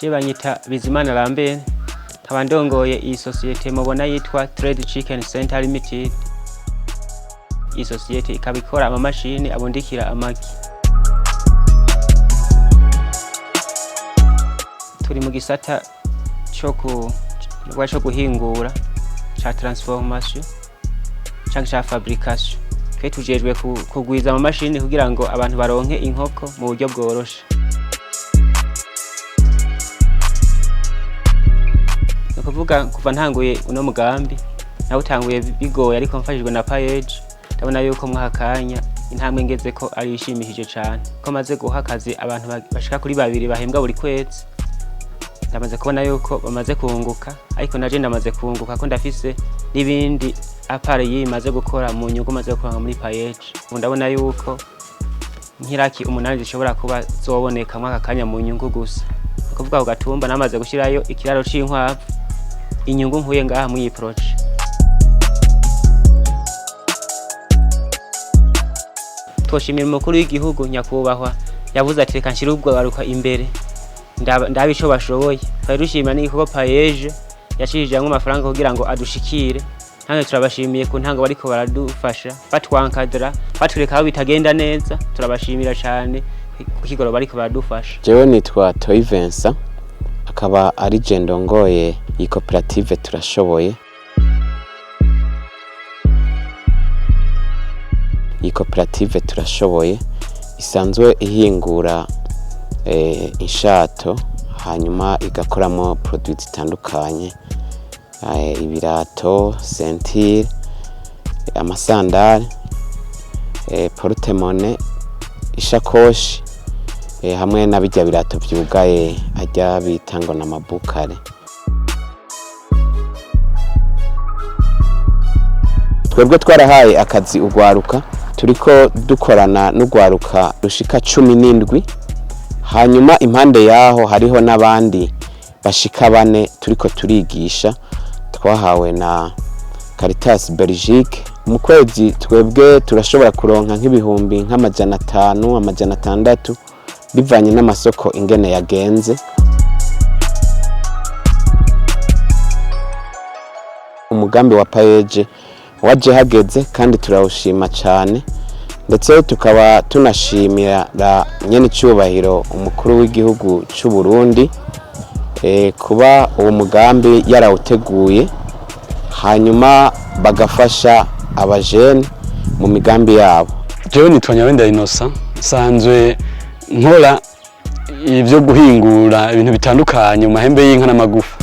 Je banyita Bizimana Lambert, nkaba ndongoye iyi sosiyete mubona yitwa Trade Chicken Center Limited. Iyi sosiyete ikaba ikora amamashini abundikira amagi. Turi mu gisata co guhingura ca transformation canke ca fabrication. Twe tujejwe kugwiza amamashini kugira ngo abantu baronke inkoko mu buryo bworoshe. Ni ukuvuga kuva ntanguye uno mugambi nawutanguye bigoye, ariko mfashijwe na PAEEJ ndabona yuko mwaka kanya intambwe ngezeko ari ishimishije cane, ko maze guha akazi abantu bashika kuri babiri bahembwa buri kwezi. Ndamaze kubona yuko bamaze kunguka, ariko naje ndamaze kunguka ko ndafise n'ibindi à part y'iyi maze gukora mu nyungu maze gukora muri PAEEJ. Ubu ndabona yuko nk'iraki 8 zishobora kuba zoboneka mwaka kanya mu nyungu gusa. Ni ukuvuga ku gatumba namaze gushirayo ikiraro c'inkwavu, inyungu nkuye ngaha muri iyi projet. Twoshimira umukuru w'igihugu nyakubahwa yavuze ati reka nshire urwaruka imbere ndabe ico bashoboye. Twari dushimira n'igikorwa PAEEJ yacishijemwo amafaranga kugira ngo adushikire. Namwe turabashimiye ku ntango bariko baradufasha, batwankadra, batwereka aho bitagenda neza. Turabashimira cane ku kigoro bariko baradufasha. Jewe nitwa Toyi Vincent, akaba ari je ndongoye iyi koperative Turashoboye. Iyi koperative Turashoboye isanzwe ihingura inshato, hanyuma igakoramo produits zitandukanye, ibirato, ceinture, amasandare, porte-monnaie, ishakoshi, hamwe na birya birato vyugaye arya bita ngo n'amabukare. Twebwe twarahaye akazi urwaruka, turiko dukorana n'urwaruka rushika 17, hanyuma impande yaho hariho n'abandi bashika 4 turiko turigisha twahawe na Caritas Belgique. Mu kwezi twebwe turashobora kuronka nk'ibihumbi nk'amajana 5, 600, bivanye n'amasoko ingene yagenze. Umugambi wa PAEEJ waje hageze kandi turawushima cane, ndetse tukaba tunashimira nyene icubahiro umukuru w'igihugu c'u Burundi kuba uwo mugambi yarawuteguye, hanyuma bagafasha abajene mu migambi yabo. Jewe nitwa Nyawenda Innocent, nsanzwe nkora ivyo guhingura ibintu bitandukanye mu mahembe y'inka n'amagufa.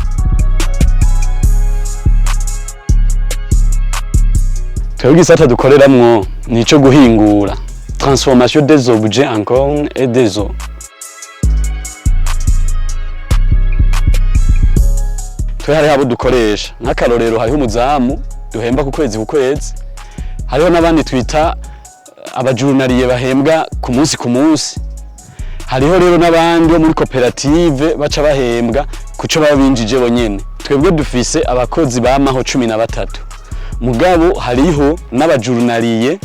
Twebwe igisata dukoreramwo nico guhingura, transformation des objets en corne et des os. Twe hariho abo dukoresha, nk'akarorero hariho umuzamu duhemba ku kwezi ku kwezi, hariho n'abandi twita abajournaliers bahembwa ku munsi ku munsi, hariho rero n'abandi bo muri koperative baca bahembwa kuco baba binjije bonyene. Twebwe dufise abakozi bamaho 13, mugabo hariho n'abajournaliers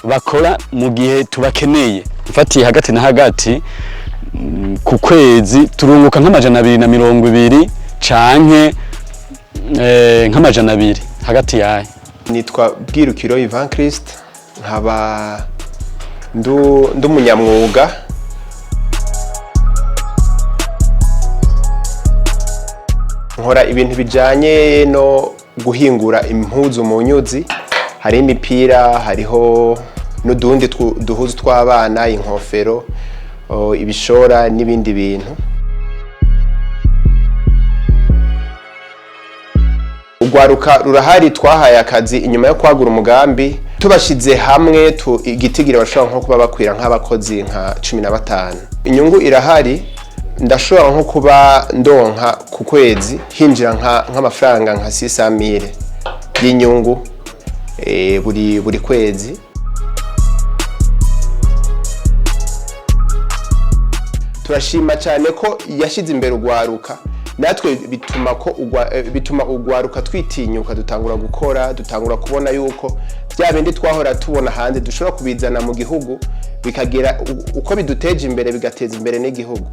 bakora mu gihe tubakeneye. Mfatiye hagati na hagati, ku kwezi turunguka nk'220 canke nk'200 hagati yayo. Nitwa Bwirukiro Ivan Christ, nkaba ndi umunyamwuga. Nkora ibintu bijanye no guhingura impuzu mu nyuzi, hariho imipira, hariho n'udundi duhuzu tw'abana, inkofero, ibishora n'ibindi bintu. Urwaruka rurahari twahaye akazi inyuma yo kwagura umugambi, tubashize hamwe igitigiri bashobora nko kuba bakwira nk'abakozi nka 15. Inyungu irahari, ndashobora nko kuba ndonka ku kwezi hinjira nk'amafaranga nka 600,000 y'inyungu buri kwezi. Turashima cyane ko yashyize imbere urwaruka, natwe bituma urwaruka twitinyuka, dutangura gukora, dutangura kubona yuko bya bindi twahora tubona hanze dushobora kubizana mu gihugu, bikagira uko biduteje imbere, bigateza imbere n'igihugu.